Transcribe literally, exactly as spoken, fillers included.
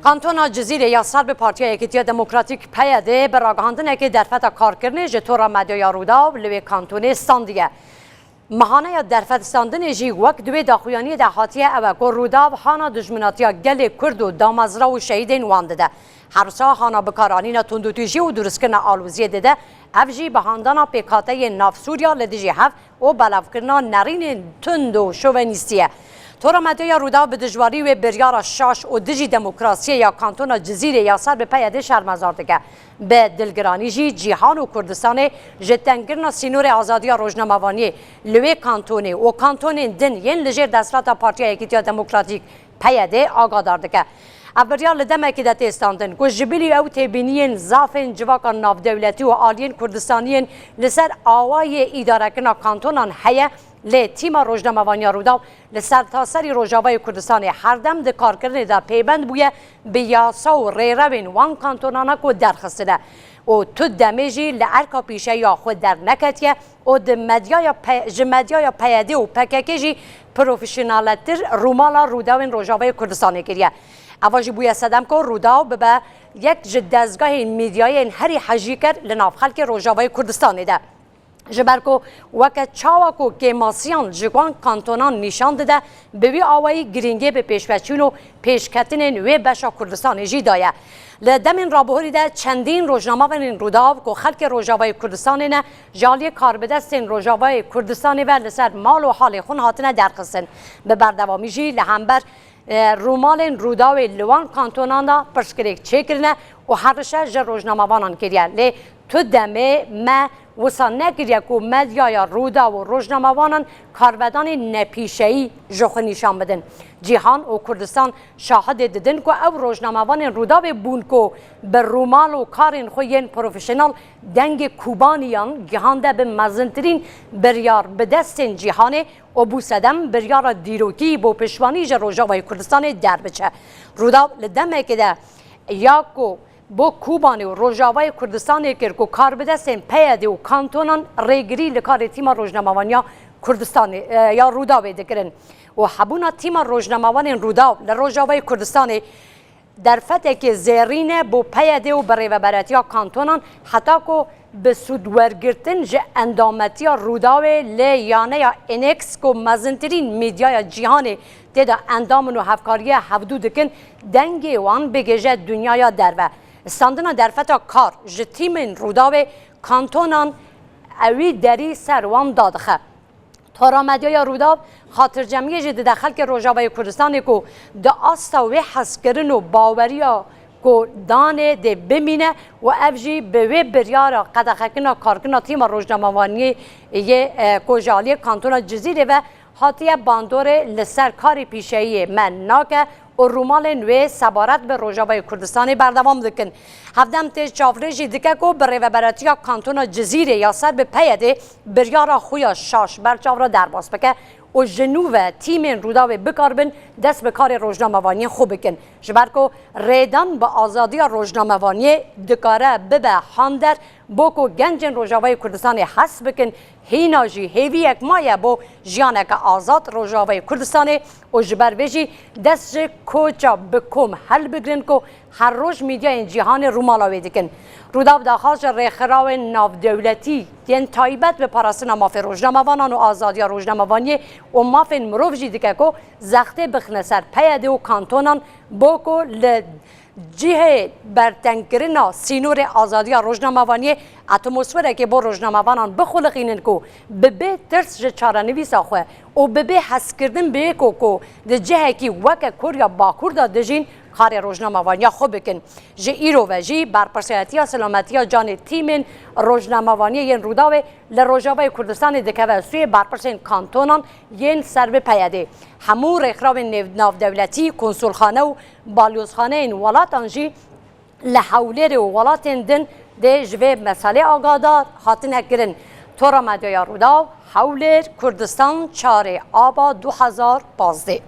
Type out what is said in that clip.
Kantona Cizîrê ya ser bi Partiya Yekîtiya Demokratîk, P Y D, bi ragihandinekê derfeta karkirinê ji tora medyaya Rûdaw li wê kantonê standiye. Mihaneya derfetstandinê jî wek di wê daxuyaniyê de hatiye ew e ku Rûdaw hana dijminatiya gelê Kurd û damezra û şehîdên wan dide. Her wiha hana bikaranîna tundûtîjî û durustkirina aloziyê dide, ev jî bi handana pêkhateyên nav Sûriya li dijî hev û belavkirina nerînên tund û şovenîstî ye. Tora medyaya Rûdaw bi dijwarî wê biryara şaş û dijî demokrasiyê ya kantona Cizîrê ya ser bi P Y D şermezar dike. Bi dilgiranî jî cîhan û Kurdistanê ji tengkirina sînorê azadiya rojnamevaniyê li wê kantonê û kantonên din yên li jêr desthilata Partiya Yekîtiya Demokratîk, P Y D, agadar dike. Ev biryar li demekê de tê standin ku ji bilî ew têbîniyên zafên civaka navdewletî û aliyên Kurdistaniyên li ser awayê îdarekirina kantonan heye, lê tîma rojnamevaniya Rûdaw li sertaserî Rojavayê Kurdistanê herdem di karkirinê de pêbend bûye bi yasa û rêrewên wan kantonana ku derxistine û tu demê jî li erka pîşeya xwe derneketiye û di medyaya P-, ji medyaya P Y D û P K K jî profesyoneltir rûmala Rûdawên Rojavayê Kurdistanê kiriye. Eva jî bûye sedem ku Rûdaw bibe yek ji dezgahên medyayên herî hejîker li nav xelkê Rojavayê Kurdistanê de. Ji ber ku weke çawa ku kêmasiyan ji wan kantonan nîşan dide, bi wî awayî girîngê bi pêşveçûn û pêşketinên wê beşa Kurdistanê jî daye. Li demên rabihurî de çendîn rojnamevanên Rûdaw ku xelkê Rojavayê Kurdistanê ne, ji aliyê karbidestên Rojavayê Kurdistanê ve li ser mal û halê xwe hatine derxistin. Bi berdewamî jî li hember, e, rûmalên Rûdawê li wan kantonan de pirsgirêk çêkirine û herişe ji rojnamevanan kiriye. Lê tu demê me wisa nekiriye ku medyaya Rûdaw û rojnamevanan karvedanên nepîşeyî ji xwe nîşan bidin. Cîhan û Kurdistan şahidê didin ku ew rojnamevanên Rûdawê bûn ku bi rûmal û karên xwe yên profesyonel dengê Kobaniyan gihande bi mezintirîn biryar bi destên cîhanê û bû sedem biryara dîrokî bo piştvanî ji Rojavayê Kurdistanê derbiçe. Rûdaw li demekê de ya ku bo Kobanê û Rojavayê Kurdistanê kir ku karbidestên P Y D û kantonan rêgirî li karê tîma rojnamevaniya Kurdistanê, e, ya Rûdawê dikirin û hebûna tîma rojnamevanên Rûdaw li Rojavayê Kurdistanê derfetekê zêrîn e bo P Y D û birêveberetiya kantonan, heta ku bi sûdwergirtin ji endametiya Rûdawê li yaneya INEX ku mezintirîn medyaya cîhanê tê de endam in û hevkariya hevdû dikin, dengê wan bigihîje dinyaya derve. Standina derfeta kar ji tîmên Rûdawê kantonan ewî derî ser wan dadixe. Tora medyaya Rûdaw xatircemiyê jî dide xelkê Rojavayê Kurdistanê ku di asta wê hezkirin û baweriya ku danê dê bimîne û ev jî bi wê biryara qedexekirina karkirina tîma rojnamevaniyê yê, e, ku ji aliyê kantona Cizîrê ve hatiye bandorê li ser karê pîşeyiyê me nake û rûmalên wê sebaret bi Rojavayê Kurdistanê berdewam dikin. Hevdem tê çavlê jî dike ku bi rêveberetiya kantona Cizîrê ya ser bi P Y D biryara xwe ya şaş ber çav re derbas bike û ji nû ve tîmên Rûdawê bikaribin dest bi karê rojnamevaniyên xwe bikin. Ji ber ku rêdan bi azadiya rojnamevaniyê dikare bibe hander bo ku gencên Rojavayê Kurdistanê hez bikin, hîna jî hêviyek maye bo jiyaneke azad Rojavayê Kurdistanê û ji ber vê jî dest ji koça bi kom helbigirin ku her roj medyayên cîhanê rûmala wê dikin. Rûdaw daxwaz ji rêxirawên navdewletî yên taybet bi parastina mafê rojnamevanan û azadiya rojnamevaniyê û mafên mirov jî dike ku zextê bixine ser P Y D û kantonan bo ku li cihê bertengkirina sînorê azadiya rojnamevaniyê atmosferekê bo rojnamevanan bixuliqînin ku bi bê tirs ji çarenivîsa xwe û bi bê hezkirdin bi yeko ku di cihekî weke Korya Bakur de dijîn, karê rojnamevaniya xwe bikin. Ji îro ve jî berpirsiyetiya selametiya canê tîmên rojnamevaniyê yên Rûdawê li Rojavayê Kurdistanê dikeve sûyê berpirsên kantonan yên ser bi P Y D. Hemû rêxirawên nêv-, navdewletî, konsulxane û balyozxaneyên welatan jî li Hewlêrê û welatên din dê ji vê meselê agadar hatine kirin. Tora medyaya Rûdaw, Hewlêr, Kurdistan, çarê aba du hezar pazdeh.